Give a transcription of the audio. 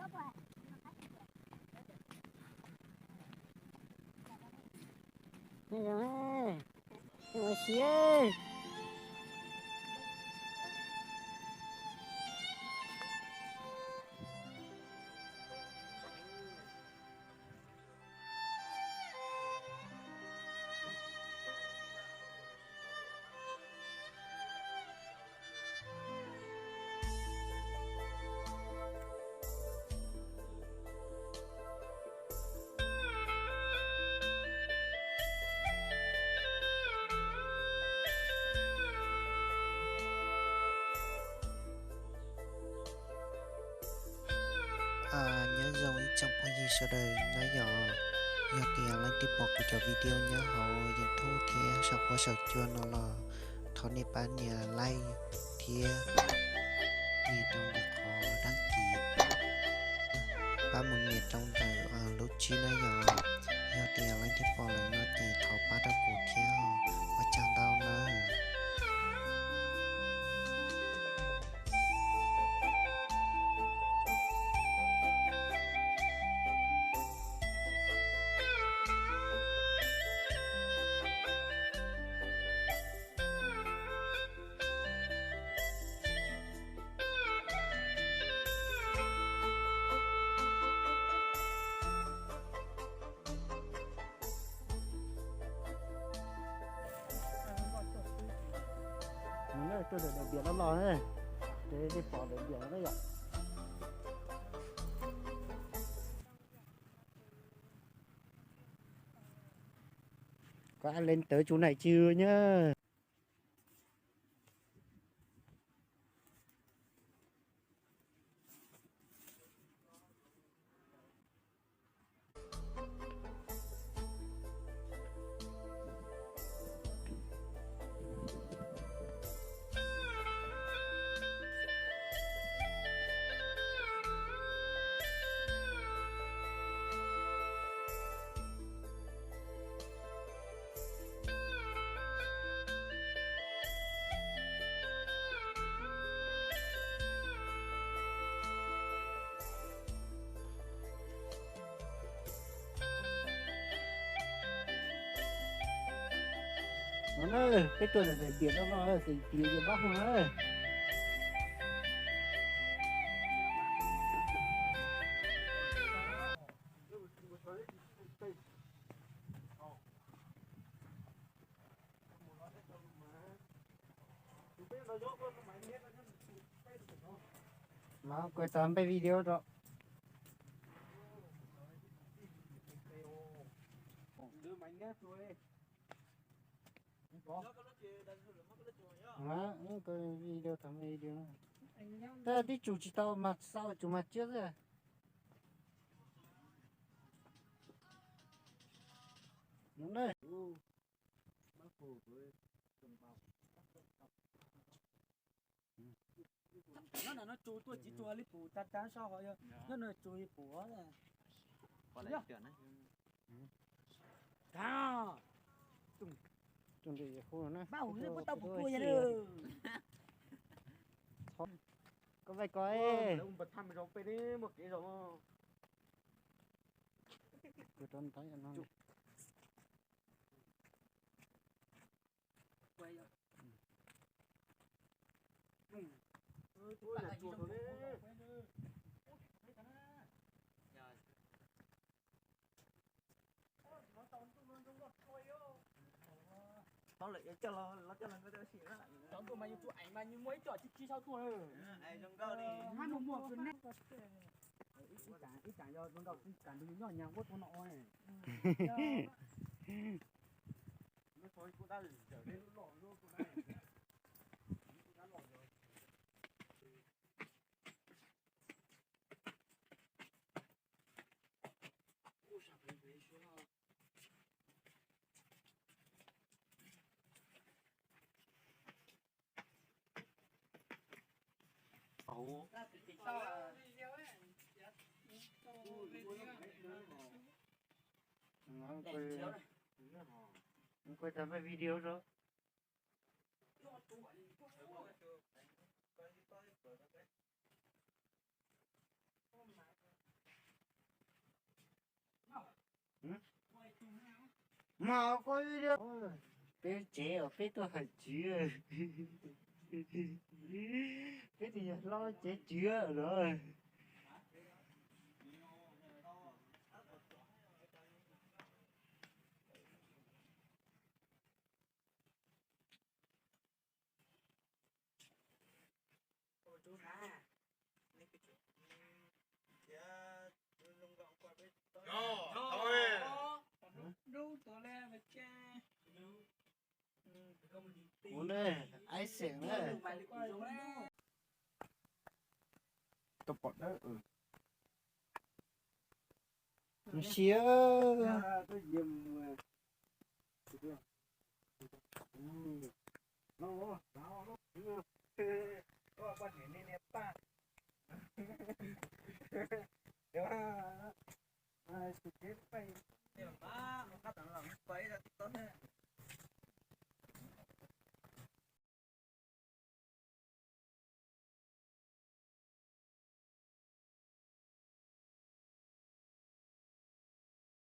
Nyob zoo, ua si. Nyob zoo ib tsoom phooj ywg sawv daws na yom. Yog tias leej twg pom kuv cov video nyob hauv YouTube thiab saum huab saum cua no los thov nej pab nias like thiab nias rau ntawm qhov đăng ký, pab mus nias rau ntawm lub tswb na yom. Yog tias leej twg pom lawm no ces thov pab rau kuv thiab, ua tsaug ntau nawb. Tuaj daim diam loj loj, ces pom daim diam no yom. Koj leej tawv tsuj naim tsis nyab. No na, peb tuaj daim diam no no, ces tis yog pab hu na. Mas kuv tau npej video rau. Video tau video. Tab tib tsum tsis tau mas xav tsum mas tsiab xwb. Nyob no no tsu tuaj tsis tsuag li pum tas tas soj ho yog nyob no tsu li pum. Tus nrim hu na. Bab hum xwb puas tau pum tua yog. Koj vaij ko. Kuv rau ntawd no. Tau lawm yuav coj los coj los nkauj tau sim na. Cov ntuj mas yus tsuas eev mas yus muaj ib co tsib tsib saub tuaj. Hab muaj muaj kws neb. Ib tsam yog zoo nkauj kuv kam nrug yus nyob nyag huab rau no. Kuv tau npaj video rau. Mas koj, peb tsev os, peb tuaj hais tswv, peb twb yog hlob tsev tswv lawm. Kuv ne, aib xeem na. Tau pom dawb, siab.